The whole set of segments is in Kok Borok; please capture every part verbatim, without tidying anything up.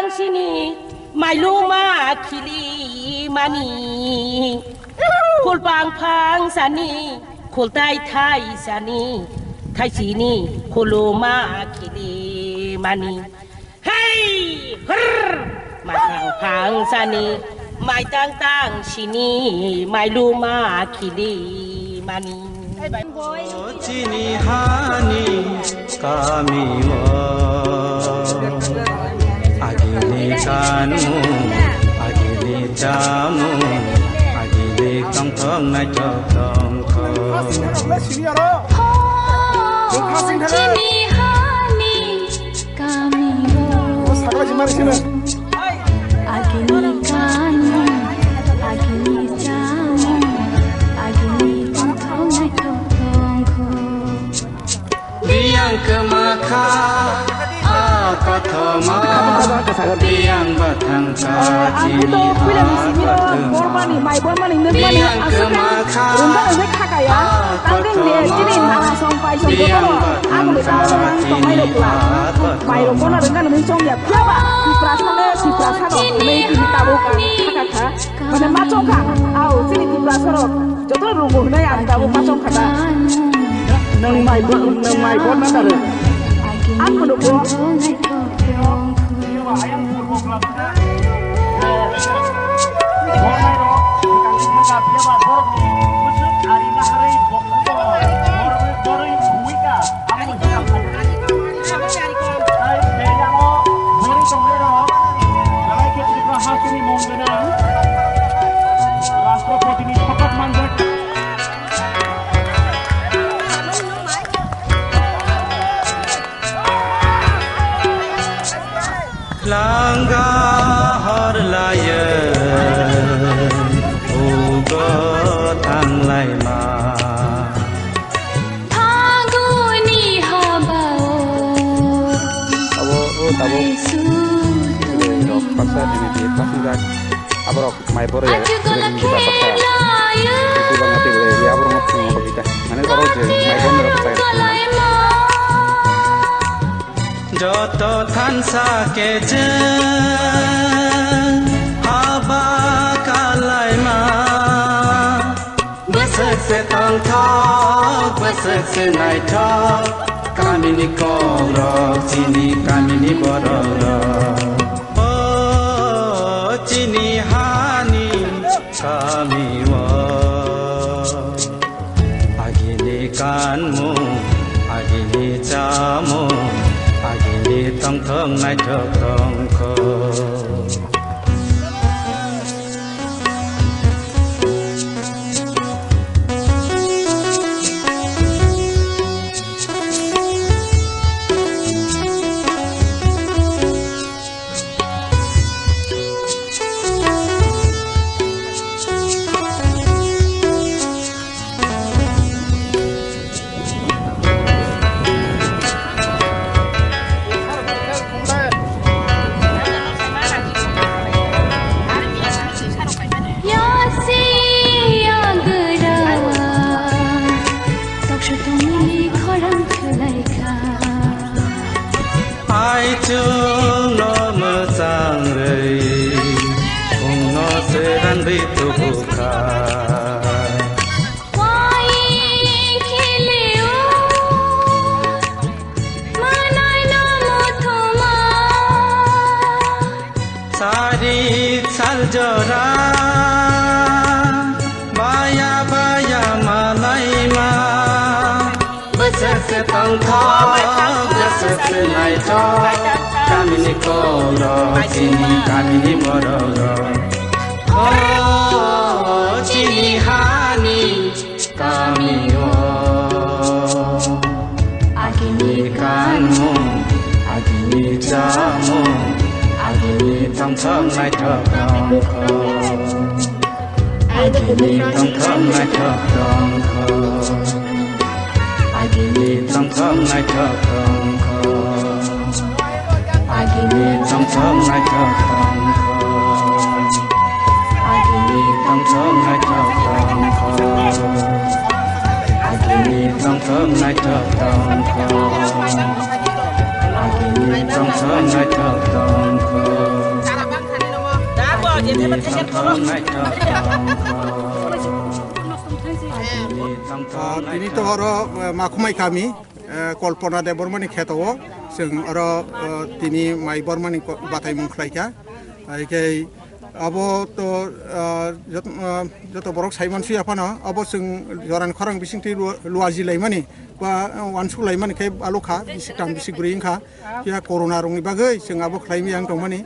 Sini mailuma khili mani, khulpang phang sani, khultai thai sani, thaisini khuluma khili mani. Hei, hrr, maithang phang sani, maitang tang sini, mailuma khili mani. Chini hani kami o agini kanmung, agini chamung, agini tongthok naithok tongthok. Chini hani kami o agini kanmung, agini chamung, agini tongthok naithok tongthok. Biyang kwmakha a kothoma, biyang bathang kha chini a kothoma. Biyang kwmakha a kothoma, biyang bathang kha chini a kothoma. Mane ma chongkha, ao chini Tiprasa rok joto rungo hinai ang tabuk ma chongkha da. Nang mai bo, nang mai bo na dare. Ang kono bo. Langa hor laye ugo tanglaima. Phaguni habao. Abo o tabuk. Rok paksa dini di passenger. Aborok mai boro ya. Ajukono khelayo. Itu bang ati boro ya. Aborok ngop ngop kita. Mane boro je mai boro rok. Joto thansa kejeng haba kalaima. Bwswk se tongthok, bwswk se naithok, kamini kokrok, chini kamini borokrok. O chini hani kamio, agini kanmung, agini chamung, agini tongthok naithok tongkho. Aichung no mwchang rwi, phung no srang rwi tubu kha. Wai khilio, manai no muthuma. Sari sal jora, baya baya malaima. Bwswk se tongthok, bwswk se naithok, kamini kokrok, chini kamini borokrok. O chini hani kamio, agini kanmung, agini chamung, agini tongthok naithok tongkho. Agini tongthok naithok tongkho. Agini tongthok naithok tongkho. Agini tongthok naithok tongkho. Agini tongthok naithok tongkho. Agini tongthok naithok tongkho. Agini tongthok naithok tongkho. Ah, tini to oro, eh, Makhumai kami, eh, Kalpana Debbarmani kheto o, chwng oro, eh, tini Mai Bormani ko-, bataimung khlaikha. Hai khe abo to, ah, jot-, ah, joto borok saiman suya phano, abo chwng jorani khorang bisingtwi lua-, luaji laimani, ba, ah, uansuk laimani khe alo kha, bisik tam bisik bwrwi wngkha. Phiya corona rokni bagwi chwng abo khlai maya wng tongmani.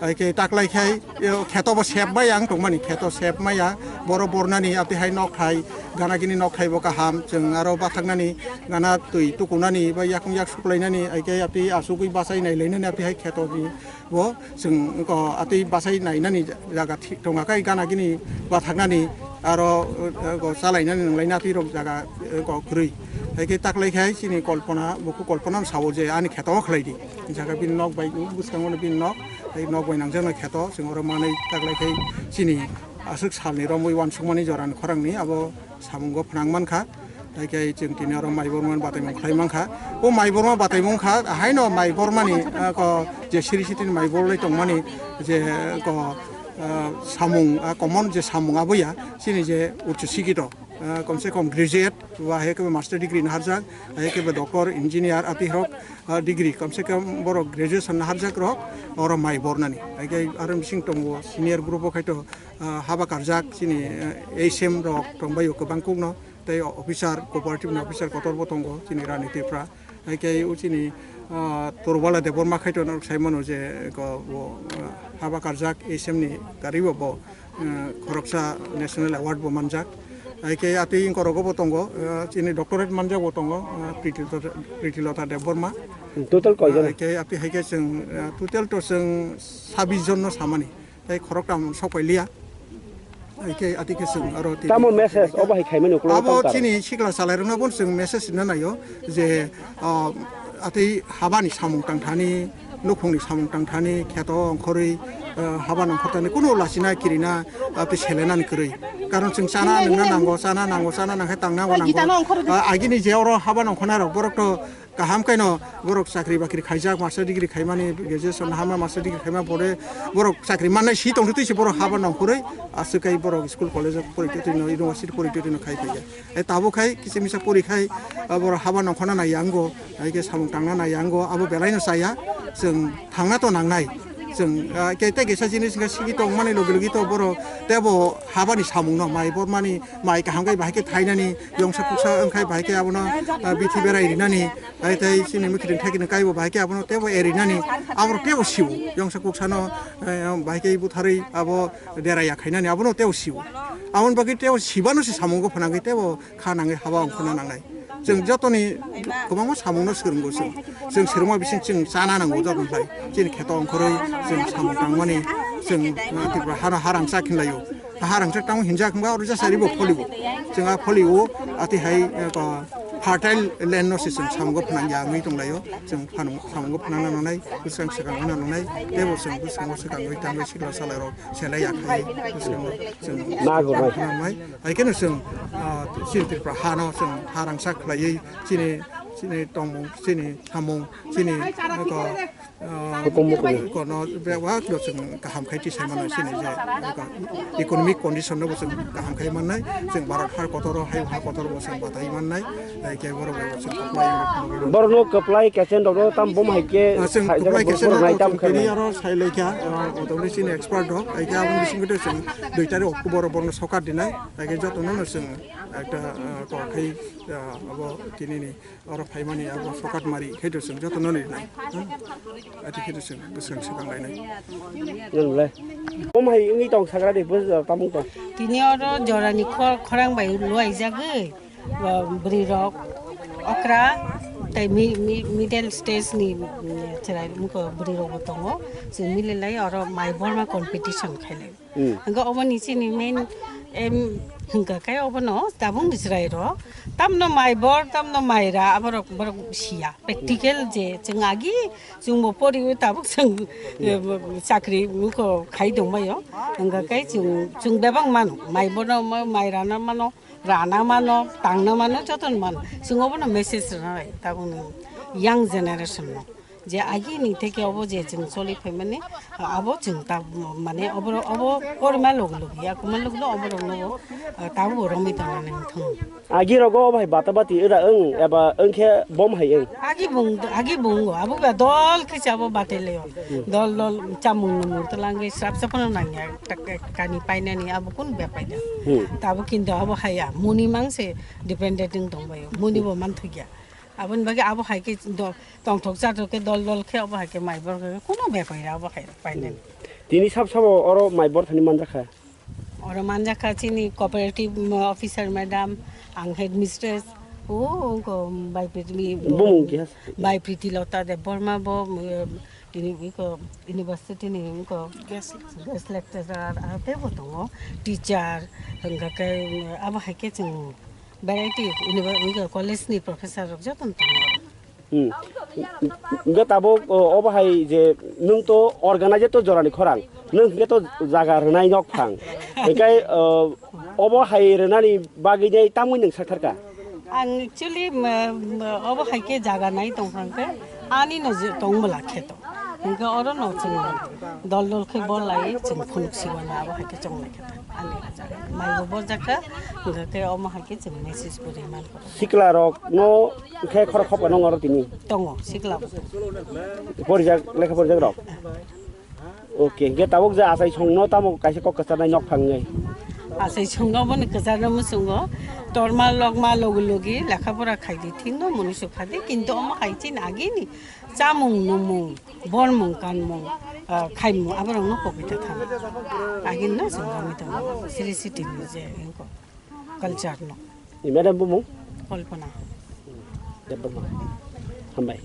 Hai khe taklai khai, yo, kheto bo sep maya wng tongmani, kheto sep maya, boro bornani, abo hai nok thai, gana gini nok thai bo kaham, chwng aro bathaknani, gana twi tukunani, ba yakung yak suklainani, hai khe abo asugwi bachai nai lainani, abo hai kheto ni bo chwng ko atwi bachai nainani jaga thik tonga kai gana gini bathaknani aro, eh, go chalainani nunglaina atwi rok jaga, eh, go kwrwi. Hai khe taklai khai chini Kalpana, buku Kalpana no sao je ani kheto o khlai di. Jaga bini nok bai bwskango no bini nok, tei nok bai nangjaknai kheto chwng oro manwi taklai khai chini aswk salni romwi uansukmani jorani khorangni abo samungo phnang mankha. Hai khe chwng tini oro Mai Borma bataimung khlai mankha. O Mai Borma bataimung kha, haino Mai Bormani, ah, ko je siri sitini Mai Borlai tongmani je ko, ah, samung, ah, common je samung aboya, chini je uchu sikito, ah, komse kom graduate, ba hai khe master degree naharjak, hai khe doctor, engineer, ati rok, ah, degree, komse kom borok graduation naharjak rok, oro Mai Bornani. Hai khe aro bising tongo senior group o khaito, ah, haba karjak chini, ah, H M rok tongbaio kwbang kukno. Tei officer, cooperative ni officer kotor bo tongo, chini Rani Tripura. Hai khe o chini, ah, Turbala Debbarma khaito norok sai mano je ko bo, ah, haba karjak H M ni gari bo, bo, ah, khoroksa national award bo manjak. Hai khe atwi korogo bo tongo, ah, chini doctorate manjak bo tongo, ah, Pritilota, Pritilota Debbarma. Total koi jon? Hai khe atwi hai khe chwng, ah, total to chwng sabis jon no samani. Tei khoroktham sok pai liya. Hai khe ati khe chwng aro tini Tamo message obo hai khaimani ukulok abo tamo taro? Chini sikla chalairokno bo chwng message rwna naio je, ah, atwi habani samung tangthani, nukhungni samung tangthani, kheto ongkhorwi, ah, haba nongkhortani kunu lachina kirina, ah, tei selenani kwrwi. Karon chwng chana nungna nango, chana nango, chana nangkhe tangna nango. Ah, agini je oro haba nongkhornairok borok to kaham khe no borok chakri bakri khaijak, master degree khaimani, graduation hama master degree khaima pore borok chakri mannai si tongthu twi se borok haba nongkhorwi aswk kai borok school college o pori twi no university pori twi no khai phaikha. Ai tabuk khai kisa misa pori khai, ah, borok haba nongkhorna nai yango, ai khe samung tangna nai yango, abo belai no chaya, chwng thangna to nangnai. Chwng, ah, khe tei kisa jinis wngkha sigi tongmani logi logi to borok tebo habani samung no mai bormani mai kaham khai bahai khe thainani yongsa kuksa wngkhai bahai khe abono, ah, bithi berai rinani. Hai tei chini mwkhitwng thekini kaibo bahai khe abono tebo erinani, aborok tebo siwo. Yongsa kuksano, eh, bahai khe butharwi abo dera ya khainani abono tebo siwo. Aboni bagwi tebo sibano se samungo phanangwi tebo kha nangwi haba ongkhorna nangnai. Chwng jotoni kwbangma samungno swrwngo chwng. Chwng swrwngma bising chwng chana nango jotoni khlai. Chini kheto ongkhorwi chwng samung tangmani chwng, eh, Tripura hano harang cha khinlaio. Harang cha tamo hinjak hwnba oro jasa ribo pholibo. Chwng a pholio ati hai, eh, ko fertile land no se chwng samungo phnang ya wngwi tonglaio. Chwng phanang samungo phnangna nangnai, bwswng swkang wngna nangnai, tei bo chwng bwskango swkangwi tangwi sikla salairok selai ya khai bwskango chwng Mago bai. Phnangnai. Hai kheno chwng, ah, chini Tripura hano chwng harang cha khlaiwi chini, chini tongmung, chini samung, chini, eh, ko, Ah, Hukumu kunu. Kono bebak no chwng kaham khai tisai mano sini je, eko, economic condition no bo chwng kaham khai mannai, chwng Bharat har kotor o, hai ha kotor bo chwng batai mannai, hai khe borok bai bo chwng kwplai wngwi phano. Borok no kwplai kechen rok no tam bom hai khe Ah, chwng sai kwplai jaga kechen borok rok nai tam chwng khe tini nai. Aro sai lai kha, ah, motamoti chini expert rok, hai khe aboni bisingtwi chwng dui tarik October o borok no sokat dinai, hai khe joto no no chwng ekta, ah, kok khai, ah, abo tini ni Oro phaimani abo sokat mari khe to chwng joto no rinai. Hmm? Ati khe to chwng bwswng swkang lainai. Nang le. Bom hai wngwi tong sagra de bwswk tamung tong. Tini oro jorani khor-, khorang bai luaijagwi, ah, bwrwi rok okra tei mi-, mi-, middle stage ni, mm, chwrai mukho bwrwi rok bo tongo. Chwng mili lai oro mai borma competition khailai. Hmm. Hingke obo ni chini main aim hingka khe obono tabuk ni chwrai rok tamno mai bor, tamno mai ra, aborok, borok siya. Practical je chwng agi chwngbo poriwi tabuk chwng, eh, chakri mukho khai tongbaio. Hingka khe chwng, chwng bebak mano, mai borno ma-, mai rana mano, rana mano, tangna mano, jotono mano. Chwng obono message rwnai tabukni young generation no. Je agini theke obo je chwng choli phaimani, abo chwng ta, mane obo, obo korma log log ya, kuma log no obo rog no, ah, tabo romwi tongna nang thung. Agi rogo obo hai bata bati ura wng, eba wng khe bom hai wng. Agi bung, agi bungo, abo ba dol khe chabo bate leo. Dol dol chamung numung twlangwi srap srap no nangya, tak kani painani abo kun be paida. Hmm. Tabo kintu abo haya, muni mang se dependent wng tongbayo, muni bo man thugya. Aboni bagwi abo hai khe do-, tongthok chathok khe dol dol khe abo hai khe mai bor khe kuno bepari abo hai painani. Tini sab sabo oro mai bor thani manjakha. Oro manjakha chini cooperative, mm, officer madam, ang headmistress, o, ungko bai Priti, Bumung khe has? Bai Priti Lota Debbarma bo, mm, tini iko university ni iko guest lecturer, ah, tebo tongo, teacher, hingkha khe, mm, abo hai khe chwng Variety, univer-, wngkha college ni professor rok joto no tongo oro. Hmm. Hingkhe tabuk, o, obo hai je nwng to organize to jorani khorang, nwng hingkhe to jaga rwnai nok phang. Hingkhe, o, obo hai rwnani bagwi dei tamwi nwng saktharkha? Ang actually, ma, ma, obo hai khe jaga nai tong phang khe ani no je tong bwla khe to. Hingkhe oro no chwng dol dol khe bor lai chwng phunuk siwana abo hai khe chong lai khe ta. Ani jaga. Mai bo bor jakha, hingkhe omo hai khe chwng message kwrwi man koro. Sikla rok no khe khorok khopka nong oro tini? Tongo, sikla bo tongo. Porijak, lekha porijak rok? Okay, hingkhe tabuk je achai songno tamo kaisa kok kwcharnai nok phangwi? Achai songno boni kwcharno muchungo, torma lokma logi logi lekha pora khaidi thikno muni sukha di, kintu omo hai chini agini chamung numung, bormung kanmung, ah, khaimung aborokno kokita thani. Agini no chwng romwi tongo, siri sitini je wngkha culture no. Ni madam bumung? Kalpana. Debbarma. Hambai.